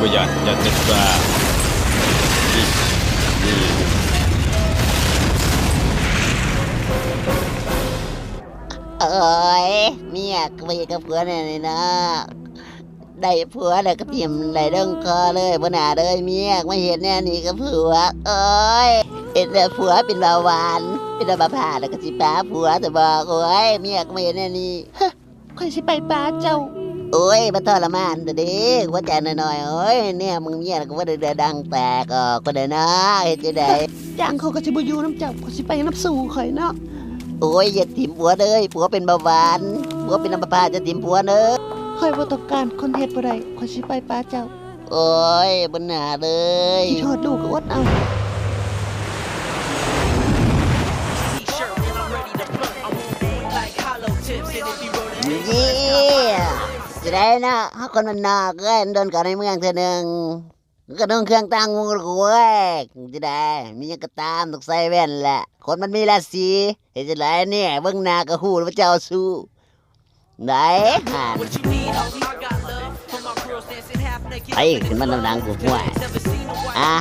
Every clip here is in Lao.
Jangan, jangan terserah. Ih, ih. ໂອ້ຍ ເມຍ ໄປເຮັດກັບຜົວແນວນີ້ເນາະ ໄດ້ຜົວແລ້ວກໍຖິ້ມໄດ້ລົງຄໍເລີຍ ບໍ່ໜ້າເລີຍ ເມຍ ມາເຮັດແນວນີ້ກັບຜົວ ໂອ້ຍ ເຮັດໃຫ້ຜົວເປັນເບົາຫວານ ເປັນອັມມະພາດ ແລ້ວກໍຊິປາຜົວ ແຕ່ບອກ ໂອ້ຍ ເມຍ ມາເຮັດແນວນີ້ ຮະ ຂ້ອຍຊິໄປປາເຈົ້າ. ໂອ້ຍ ມາທໍລະມານແທ້ເດ້ ຫົວໃຈນ້ອຍໆ ໂອ້ຍ ແນວມຶງເມຍກໍບໍ່ໄດ້ເດືອດັງແຕກອອກພຸ້ນແຫຼະເນາະ ເຮັດຈັ່ງໃດ? ຈ້າງເຂົາກໍຊິບໍ່ຢູ່ນຳເຈົ້າ ຂ້ອຍຊິໄປນຳສູ່ຂ້ອຍເນາະ. ໂອ້ຍ ຢ່າຖິ້ມຜົວເລີຍ ຜົວເປັນເບົາຫວານ ຜົວເປັນອັມມະພາດ ຢ່າຖິ້ມຜົວເດີ. ຂ້ອຍບໍ່ຕ້ອງການຄົນເຮັດບໍ່ໄດ້ ຂ້ອຍຊິໄປປາເຈົ້າ. ໂອ້ຍ ບໍ່ໜ້າເລີຍ ຄິດຮອດລູກກໍອົດເອົາ. ເຢ້ ຊິໄດ້ເນາະ ເຮົາຄົນບ້ານນອກເອີຍ ດົນເຂົ້າໃນເມືອງເທື່ອໜຶ່ງ ກະນຸ່ງເຄື່ອງຕ່າງໝູ່ເວີຍ ຊິໄດ້ ມີຫຍັງກໍຕາມ ຕ້ອງໃສ່ແວ່ນແຫຼະ ຄົນມັນມີລາສີ ເຮັດຈັ່ງໃດນີ້ ເບິ່ງໜ້າກໍຮູ້ວ່າເຈົ້າຊູ້. ໄດ້ຫັ້ນ ໄປ ຂຶ້ນມານຳຫຼັງກູ ຫ້ວຍ ອ່ະ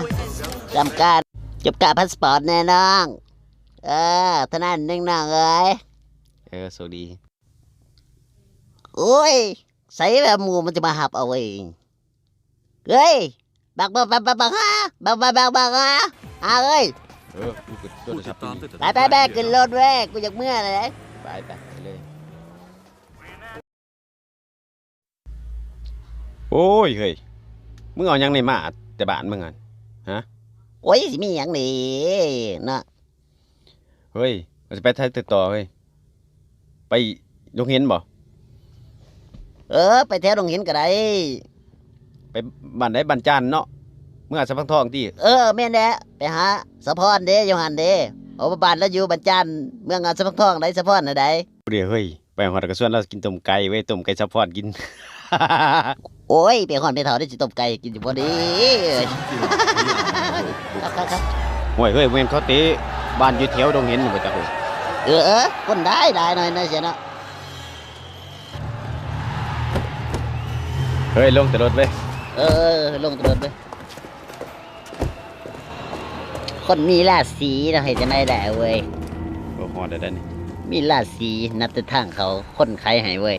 ຈຳການ ຈົບກາພາສປອດແນ່ນ້ອງ ເອີ ເທົ່ານັ້ນໜຶ່ງນ້ອງເອີຍ ເອີ ໂຊກດີ. ໂອ້ຍ ໃສວ່າໝູ່ມັນຈະມາຮັບເອົາເວີຍ. ເອີຍ ບັກ ບັກ ບັກ ບັກ ບັກ ຫາ ບັກ ບັກ ບັກ ບັກ ຫາ ຫາເອີຍ ເອີ ກູກໍໂທລະສັບຢູ່ນີ້ ໄປ ໄປ ໄປ ຂຶ້ນລົດເວີຍ ກູຢາກເມືອແລ້ວເດ້ ໄປ ໄປ ໄປເລີຍ. ໂອ້ຍ ເຮີ້ຍ ມຶງເອົາຫຍັງນີ້ມາແຕ່ບ້ານມຶງຫັ້ນ ຮະ? ໂອ້ຍ ຊິມີຫຍັງນີ້ເນາະ. ເຮີ້ຍ ວ່າຊິໄປໃສຕໍ່ເຮີ້ຍ ໄປດົງເຫັນບໍ່? ເອີ ໄປແຖວດົງເຫັນກໍໄດ້. ໄປບ້ານໃດ? ບ້ານຈານເນາະ ເມືອງສະພັງທອງຕິ? ເອີ ແມ່ນແຫຼະ ໄປຫາສະພອນເດ້ ຢູ່ຫັ້ນເດ້ ເພາະວ່າບ້ານລາວຢູ່ບ້ານຈານ ເມືອງສະພັງທອງໃດ ສະພອນຫັ້ນໃດ. ເດ້ເຮີ້ຍ ໄປຮອດກໍຊວນລາວກິນຕົ້ມໄກ່ເວີຍ ຕົ້ມໄກ່ສະພອນກິນ. ໂອ້ຍ ໄປຮອດແມ່ເຖົ້າໄດ້ຊິຕົ້ມໄກ່ໃຫ້ກິນຢູ່ບໍ່ເດ້. ໂອ້ຍ ເຮີ້ຍ ບໍ່ແມ່ນເຂົາເຕະ ບ້ານຢູ່ແຖວດົງເຫັນບໍ່ຈັກເວີຍ. ເອີ ຄົນຫຼາຍໆ ໜ້ອຍໆ ເສຍເນາະ. ເຮີ້ຍ ລົງແຕ່ລົດເວີຍ. ເອີ ລົງແຕ່ລົດເວີຍ. ຄົນມີລາສີເນາະ ເຮັດຈັ່ງໃດໄດ້ເວີຍ. ບໍ່ຮອດແລ້ວເດ້ນີ້ ມີລາສີ ນັບແຕ່ທາງເຂົ້າ ຄົນຂາຍໃຫ້ເວີຍ.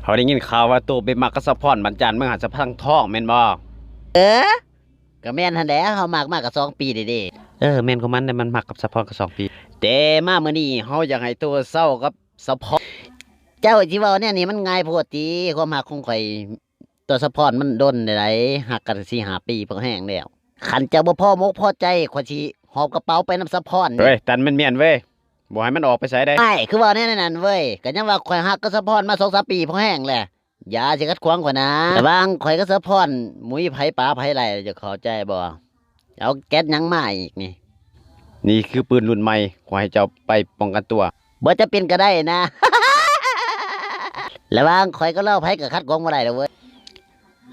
ເຮົາໄດ້ຍິນຂ່າວວ່າໂຕໄປມັກກັບສະພອນ ບັນຈານ ເມືອງສະພັງທອງແມ່ນບໍ່? ເອີ ກໍແມ່ນຫັ້ນແຫຼະ ເຮົາມັກມາກໍສອງປີແລ້ວເດ້. ເອີ ແມ່ນຂອງມັນແຫຼະ ມັນມັກກັບສະພອນກໍສອງປີ ແຕ່ມາມື້ນີ້ເຮົາຢາກໃຫ້ໂຕເຊົາກັບສະພອນ. ເຈົ້າຊິເວົ້າແນວນີ້ມັນງ່າຍໂພດຕິ ຄວາມຮັກຂອງຂ້ອຍ ຕໍ່ສະພອນມັນດົນແລ້ວໃດ໋ ຮັກກັນສີ່ຫ້າປີພໍແຮງແລ້ວ. ຄັນເຈົ້າບໍ່ພໍມົກພໍໃຈ ຂ້ອຍຊິຫອບກະເປົາໄປນຳສະພອນເດ້. ເຮີ້ຍ ຕັນແມ່ນໆເວີຍ ບໍ່ໃຫ້ມັນອອກໄປໃສໄດ໋. ອ້າຍ ຄືເວົ້າແນວນັ້ນເວີຍ ກໍຍັງວ່າຂ້ອຍຮັກກັບສະພອນມາສອງສາມປີພໍແຮງແລ້ວ. ຢ່າຊິຂັດຂວາງຂ້ອຍນະ. ລະຫວ່າງຂ້ອຍກັບສະພອນ ໝຸ້ຍ ໃຜປາໃຜໄຫຼ ເຈົ້າເຂົ້າໃຈບໍ່? ເອົາແກັດຫຍັງມາອີກນີ້? ນີ້ຄືປືນລຸ້ນໃໝ່ ຂໍໃຫ້ເຈົ້າໄປປ້ອງກັນຕົວ. ບໍ່ຈຳເປັນກໍໄດ້ນະ. ລະຫວ່າງຂ້ອຍກັບລາວ ໃຜກໍຂັດຂວາງບໍ່ໄດ້ດອກເວີຍ.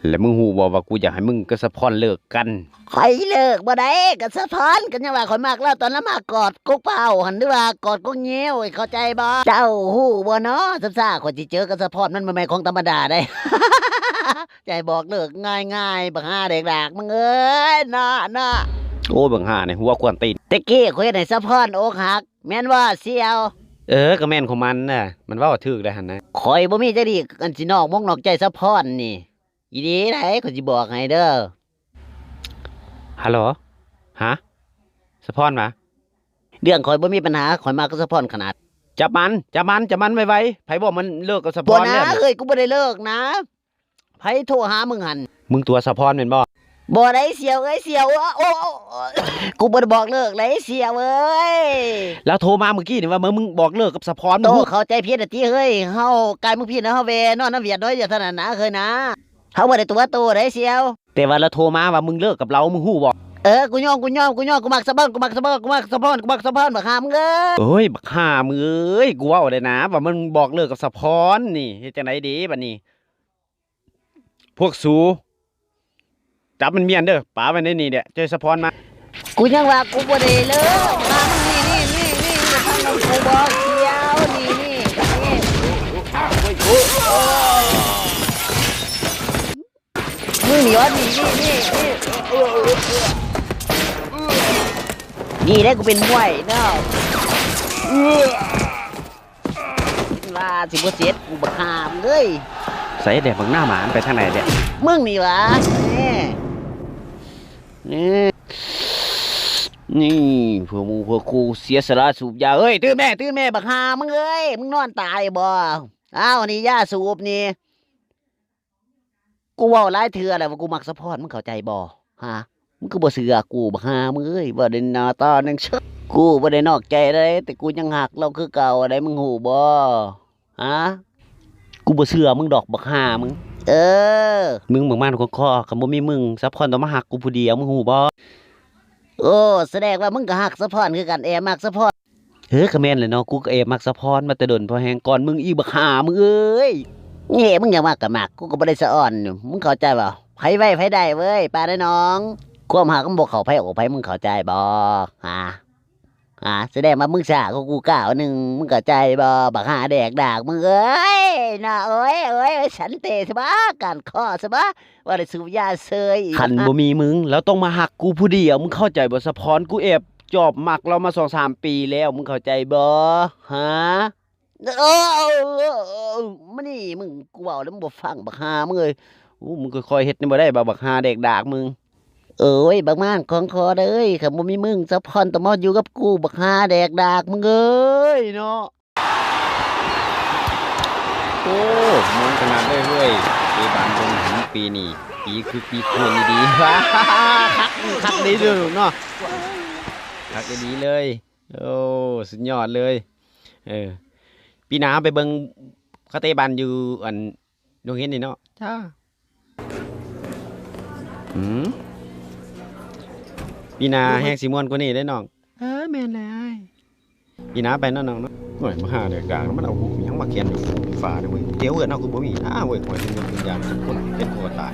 ແລະ ມຶງຮູ້ບໍ່ວ່າກູຢາກໃຫ້ມຶງກັບສະພອນເລີກກັນ? ຂ້ອຍເລີກບໍ່ໄດ້ກັບສະພອນ ກໍຍັງວ່າຂ້ອຍມັກລາວຕອນລາວມາກອດກົກເພົ້າຫັ້ນ ຫຼືວ່າກອດກົກແຍວ ເຂົ້າໃຈບໍ່? ເຈົ້າຮູ້ບໍ່ເນາະ ຊ້ຳຊາຂ້ອຍຊິເຈີກັບສະພອນ ມັນບໍ່ແມ່ນຂອງທຳມະດາໃດ໋. ຈະໃຫ້ບອກເລີກງ່າຍໆ ບັກຫ່າເດັກດາກມຶງເອີຍ ເນາະ ເນາະ. ໂອ້ຍ ບັກຫ່ານີ້ຫົວກວນຕີນ. ແຕ່ກີ້ຂ້ອຍເຮັດໃຫ້ສະພອນອົກຫັກ ແມ່ນບໍ່ສ່ຽວ? ເອີ ກໍແມ່ນຂອງມັນນະ ມັນເວົ້າຖືກແລ້ວຫັ້ນນະ. ຂ້ອຍບໍ່ມີຈັກດີ້ ອັນຊິນອກມົກນອກໃຈສະພອນນີ້ ອີ່ຫຼີໃດ໋ ຂ້ອຍຊິບອກໃຫ້ເດີ. ຮັລໂຫຼ ຮະ ສະພອນຫວາ? ເລື່ອງຂ້ອຍບໍ່ມີບັນຫາ ຂ້ອຍມັກກັບສະພອນຂະໜາດ. ຈັບມັນ ຈັບມັນ ຈັບມັນໄວໆ. ໃຜບອກມັນເລີກກັບສະພອນແລ້ວ? ບໍ່ນະເອີຍ ກູບໍ່ໄດ້ເລີກນະ. ໃຜໂທຫາມຶງຫັ້ນ? ມຶງຕົວະສະພອນແມ່ນບໍ່? ບໍ່ໄດ້ສ່ຽວເອີຍ ສ່ຽວ ໂອ້ ໂອ້ ໂອ້ ກູບໍ່ໄດ້ບອກເລີກເລີຍສ່ຽວເອີຍ. ລາວໂທມາມື້ກີ້ນີ້ວ່າ ເມື່ອມຶງບອກເລີກກັບສະພອນ ໂຕເຂົ້າໃຈຜິດລະຕິເຮີ້ຍ. ເຮົາກາຍມຶງຜິດນະ ເຮົາແວ່ນອນນຳຫວຽດນ້ອຍດຽວເທົ່ານັ້ນນະເຮີ້ຍນະ. ເຮົາບໍ່ໄດ້ຕົວະໂຕໃດສ່ຽວ. ແຕ່ວ່າລາວໂທມາວ່າມຶງເລີກກັບລາວ ມຶງຮູ້ບໍ່? ເອີ ກູຍອມ ກູຍອມ ກູຍອມ ກູມັກສະພອນ ກູມັກສະພອນ ກູມັກສະພອນ ກູມັກສະພອນ ບັກຫ່າມຶງເອີຍ. ໂອ້ຍ ບັກຫ່າມຶງເອີຍ ກູເວົ້າແລ້ວນະ ວ່າມັນບອກເລີກກັບສະພອນນີ້ ເຮັດຈັ່ງໃດດີບັດນີ້? ພວກສູ ຈັບມັນມ້ຽນເດີ ປະໄວ້ໃນນີ້ແຫຼະ ເຈົ້າສະພອນມາ. ກູຍັງວ່າກູບໍ່ໄດ້ເລີກ ມາ ນີ້ ນີ້ ນີ້ ນີ້ ຟັງກູບອກສ່ຽວ ນີ້ ນີ້ ນີ້. ໜີວະ ໜີ ໜີ ໜີ ໜີ ເອີ ເອີ ເອີ ເອີ ນີ້ແຫຼະ ກູເປັນມວຍເນາະ ເອີ ວ່າຊິບໍ່ເສັດ ກູບັກຫ່າເອີຍ. ໃສແດ່ ບັກໜ້າໝາ ມັນໄປທາງໃດແດ່? ມຶງນີ້ຫວາ ນີ້ ນີ້ ນີ້ ເພື່ອໝູ່ເພື່ອຄູ່ ເສຍສະຫຼະສູບຢາ. ເອີຍ ຕື່ນແມ້ ຕື່ນແມ້ ບັກຫ່າມຶງເອີຍ ມຶງນອນຕາຍບໍ່? ອ້າວ ນີ້ຢາສູບນີ້. ກູເວົ້າຫຼາຍເທື່ອແລ້ວວ່າກູມັກສະພອນ ມຶງເຂົ້າໃຈບໍ່? ຮະ? ມຶງຄືບໍ່ເຊື່ອກູ ບັກຫ່າມຶງເອີຍ. ເວົ້າໄດ້ໜ້າຕາໜຶ່ງ ເຊີ ກູບໍ່ໄດ້ນອກໃຈໃດ ແຕ່ກູຍັງຮັກລາວຄືເກົ່າໃດ ມຶງຮູ້ບໍ່? ຮະ? ກູບໍ່ເຊື່ອມຶງດອກ ບັກຫ່າມຶງ. ເອີ ມຶງບັກມານຂອງຄໍ ຄັນບໍ່ມີມຶງ ສະພອນຕ້ອງມາຮັກກູຜູ້ດຽວ ມຶງຮູ້ບໍ່? ໂອ້ ສະແດງວ່າມຶງກໍຮັກສະພອນຄືກັນ ແອບມັກສະພອນ. ເອີ ກໍແມ່ນແຫຼະເນາະ ກູກໍແອບມັກສະພອນມາແຕ່ດົນພໍແຮງ ກ່ອນມຶງອີກ ບັກຫ່າມຶງເອີຍ. ແນ່ ມຶງຢາກມັກກໍມັກ ກູກໍບໍ່ໄດ້ສະອອນ ມຶງເຂົ້າໃຈບໍ່? ໃຜໄວໃຜໄດ້ເວີຍ ປານ້ອຍນ້ອງ. ຄວາມຮັກມັນບໍ່ເຂົ້າໃຜອອກໃຜ ມຶງເຂົ້າໃຈບໍ່? ຫາ ຫາ ສະແດງວ່າມຶງຊ້າກວ່າກູກ້າວໜຶ່ງ ມຶງເຂົ້າໃຈບໍ່? ບັກຫ່າແດກດາກມຶງເອີຍ ນະ ໂອ້ຍ ໂອ້ຍ ສັນເຕ ສະບາ ການຄໍ ສະບາ ວ່າໄດ້ສູບຢາເຊີຍອີກ. ຄັນບໍ່ມີມຶງ ລາວຕ້ອງມາຮັກກູຜູ້ດຽວ ມຶງເຂົ້າໃຈບໍ່ສະພອນ? ກູແອບຈອບມັກລາວມາສອງສາມປີແລ້ວ ມຶງເຂົ້າໃຈບໍ່? ຫາ ເອີ ມານີ້ ມຶງ ກູເວົ້າແລ້ວມຶງບໍ່ຟັງ ບັກຫ່າມຶງເອີຍ. ໂອ້ ມຶງຄ່ອຍໆເຮັດນີ້ບໍ່ໄດ້ບໍ່ ບັກຫ່າແດກດາກມຶງ. ໂອ້ຍ ບັກມານຂອງຄໍເອີຍ ຄັນບໍ່ມີມຶງ ສະພອນຕ້ອງມາຢູ່ກັບກູ ບັກຫ່າແດກດາກມຶງເອີຍເນາະ. ໂອ້ ມ່ວນຂະໜາດເລີຍເວີຍ ເຕະບານເບິ່ງຫຸ ປີນີ້ ປີຄຶກປີໂຄນດີໆ ຄັກ ຄັກດີເດີເນາະ ຄັກອີ່ຫຼີເລີຍ. ໂອ້ ສຸດຍອດເລີຍ. ເອີ ປີໜ້າເຮົາໄປເບິ່ງເຂົາເຕະບານຢູ່ ອັນ ໂຮງຮຽນນີ້ເນາະ ຈ້າ. ອືມ ປີໜ້າແຮງຊິມ່ວນກວ່ານີ້ເດ້ນ້ອງ. ເອີ ແມ່ນແຫຼະອ້າຍ ປີໜ້າໄປເນາະນ້ອງເນາະ. ໂອ້ຍ ບັກຫ່າແດກດາກ ມັນເອົາຫູຫຍັງມາຂຽນຢູ່ຝາເດ້ເວີຍ. ແຖວເຮືອນເຮົາຄືບໍ່ມີນາເວີຍ ຂ້ອຍເປັນເຫື່ອນເປັນຢ້ານຄົນເປັນຄົນຕາຍ.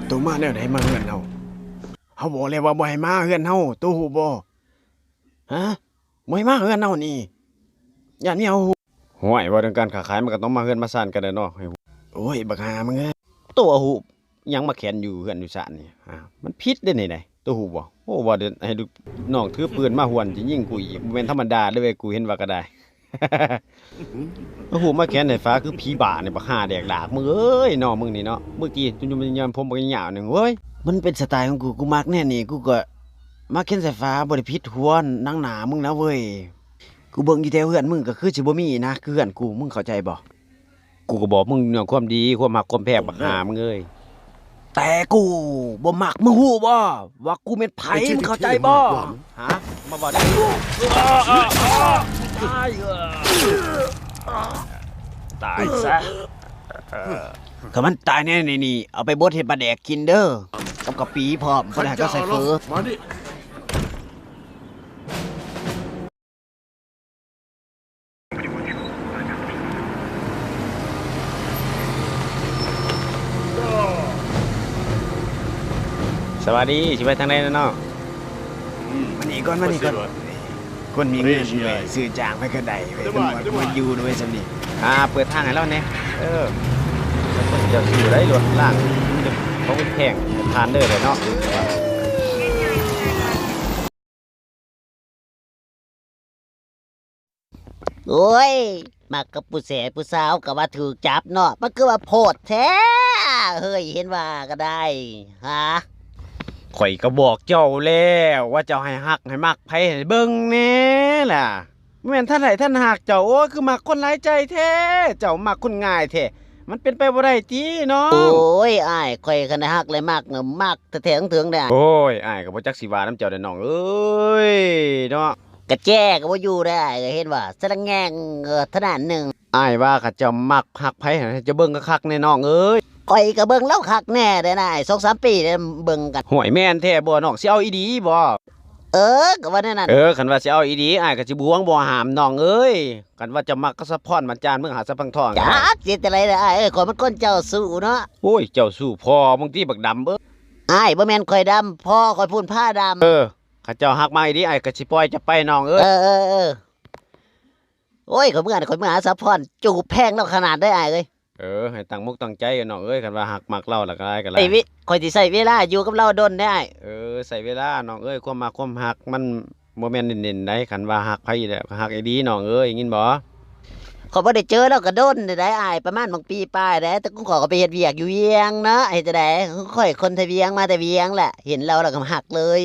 ໂຕມາແນວໃດມາເຮືອນເຮົາ? ເຮົາບອກແລ້ວວ່າບໍ່ໃຫ້ມາເຮືອນເຮົາ ໂຕຮູ້ບໍ່? ຮະ? ບໍ່ໃຫ້ມາເຮືອນເຮົານີ້ ຢ້ານເມຍເຮົາຮູ້. ໂອ້ຍ ເວົ້າເລື່ອງການຄ້າຂາຍ ມັນກໍຕ້ອງມາເຮືອນມາຊານກັນແຫຼະເນາະ. ໂອ້ຍ ບັກຫ່າມຶງເອີຍ ໂຕເອົາຫູຫຍັງມາແຂວນຢູ່ເຮືອນຢູ່ຊານນີ້ ມັນຜິດເດ້ນີ້ໃດ ໂຕຮູ້ບໍ່? ໂອ້ ວ່າແຕ່ໃຫ້ລູກນ້ອງຖືປືນມາຫວນຊິຍິງກູອີກ ບໍ່ແມ່ນທຳມະດາເດ້ເວີຍ ກູເຫັນວ່າກໍໄດ້. ໂອ້ໂຫ ມາແຂນໃສ່ຝາຄືຜີບ້ານີ້ ບັກຫ່າແດກດາກ ມຶງເອີຍເນາະ ມຶງນີ້ເນາະ ມື້ກີ້ຈຸ່ມໆ ຍອມຜົມບັກຍາວໜຶ່ງເວີຍ. ມັນເປັນສະໄຕຂອງກູ ກູມັກແນວນີ້ ກູກໍມາແຂນໃສ່ຝາ ບໍ່ໄດ້ຜິດຫົວໜັງໜ້າມຶງນະເວີຍ. ກູເບິ່ງຢູ່ແຖວເຮືອນມຶງກໍຄືຊິບໍ່ມີນະ ຄືເຮືອນກູ ມຶງເຂົ້າໃຈບໍ່? ກູກໍບອກມຶງເລື່ອງຄວາມດີ ຄວາມຮັກຄວາມແພງ ບັກຫ່າມຶງເອີຍ. ແຕ່ກູບໍ່ມັກ ມຶງຮູ້ບໍ່ວ່າກູແມ່ນໃຜ ມຶງເຂົ້າໃຈບໍ່? ຮະ? ມາເວົ້າໄດ້ ຕາຍ ຕາຍຊະ. ຄັນມັນຕາຍແນ່ນີ້ ເອົາໄປບົດເຮັດປາແດກກິນເດີ ກັບກະປິພ້ອມ ບໍ່ໄດ້ໃຫ້ເຂົາໃສ່ເຝີ. ມານີ້. ສະບາຍດີ ຊິໄປທາງໃດນະນ້ອງ? ອືມ ມານີ້ກ່ອນ ມານີ້ກ່ອນ ຄົນມີເງິນເວີຍ ຊື້ຈ້າງໃຜກໍໄດ້ເວີຍ ຕຳຫຼວດບໍ່ຢູ່ເວີຍ ສ່ຳນີ້. ຫາເປີດທາງໃຫ້ລາວແດ່. ເອີ ເຈົ້າຊິໄດ້ລົດລ້າງ ຂອງແພງ ຜ່ານເດີແຫຼະເນາະ. ໂອ້ຍ ມັກກັບຜູ້ແສຜູ້ສາວກໍວ່າຖືກຈັບເນາະ ມັນຄືວ່າໂພດແທ້ເຮີ້ຍ ເຫັນວ່າກໍໄດ້ ຫາ. ຂ້ອຍກໍບອກເຈົ້າແລ້ວວ່າເຈົ້າໃຫ້ຮັກໃຫ້ມັກໃຜໃຫ້ເບິ່ງແດ່ລະ ບໍ່ແມ່ນທ່ານໃຫ້ທ່ານຮັກເຈົ້າ. ໂອ້ຍ ຄືມັກຄົນຫຼາຍໃຈແທ້ ເຈົ້າມັກຄົນງ່າຍແທ້ ມັນເປັນໄປບໍ່ໄດ້ຕິນ້ອງ. ໂອ້ຍ ອ້າຍ ຂ້ອຍຄັນໄດ້ຮັກໄດ້ມັກນະ ມັກ ແທ້ໆເຖິງໆເດ້. ໂອ້ຍ ອ້າຍກໍບໍ່ຈັກຊິວ່ານຳເຈົ້າແດ່ນ້ອງເອີຍເນາະ. ກະແຈກໍບໍ່ຢູ່ເດ້ ອ້າຍກໍເຫັນວ່າສະລະແງງ ເອີ ທະນາດໜຶ່ງ. ອ້າຍວ່າຄັນເຈົ້າມັກຮັກໃຜຫັ້ນ ເຈົ້າເບິ່ງຄັກໆແດ່ນ້ອງເອີຍ. ຂ້ອຍກໍເບິ່ງລາວຄັກແດ່ເດ້ນາຍ ສອງສາມປີແລ້ວເບິ່ງກັນ. ໂອ້ຍ ແມ່ນແທ້ບໍ່ນ້ອງ ຊິເອົາອີ່ຫຼີບໍ່? ເອີ ກໍວ່າແນວນັ້ນ. ເອີ ຄັນວ່າຊິເອົາອີ່ຫຼີ ອ້າຍກໍຊິບໍ່ຫວງບໍ່ຫ້າມນ້ອງເອີຍ. ຄັນວ່າເຈົ້າມັກກັບສະພອນ ບັນຈານເມືອງຫາດສະພັງທອງ. ຈັກຊິເຮັດຈັ່ງໃດລະອ້າຍເອີຍ ຂ້ອຍມັນຄົນເຈົ້າຊູ້ເນາະ. ໂອ້ຍ ເຈົ້າຊູ້ພໍ່ມຶງຕິ ບັກດຳເອີຍ. ອ້າຍ ບໍ່ແມ່ນຂ້ອຍດຳ ພໍ່ຂ້ອຍພຸ້ນພາດຳ. ເອີ ຄັນເຈົ້າຮັກມາອີ່ຫຼີ ອ້າຍກໍຊິປ່ອຍເຈົ້າໄປນ້ອງເອີຍ. ເອີ ເອີ ເອີ. ໂອ້ຍ ຂ້ອຍເມື່ອ ຂ້ອຍເມື່ອຫາສະພອນ ຈູບແພງລາວຂະໜາດໃດອ້າຍເອີຍ. ເອີ ໃຫ້ຕັ້ງມົກຕັ້ງໃຈນ້ອງເອີຍ ຄັນວ່າຮັກມັກລາວແລ້ວກໍຫຼາຍກໍຫຼາຍ ໄອ້ວິ ຂ້ອຍຊິໃຊ້ເວລາຢູ່ກັບລາວດົນເດ້ອ້າຍ. ເອີ ໃຊ້ເວລານ້ອງເອີຍ ຄວາມມັກຄວາມຮັກມັນບໍ່ແມ່ນຫຼິ້ນໆໃດ໋ ຄັນວ່າຮັກໃຜແລ້ວກໍຮັກອີ່ຫຼີນ້ອງເອີຍ ຍິນບໍ່? ຂ້ອຍບໍ່ໄດ້ເຈີລາວກໍດົນແລ້ວໄດ໋ອ້າຍ ປະມານໝ່ອງປີປາຍແລ້ວ ແຕ່ຂ້ອຍກໍໄປເຮັດວຽກຢູ່ວຽງເນາະ ເຮັດຈັ່ງໃດ ຂ້ອຍຄົນໄທວຽງ ມາແຕ່ວຽງແຫຼະ ເຫັນລາວແລ້ວກໍມັກເລີຍ.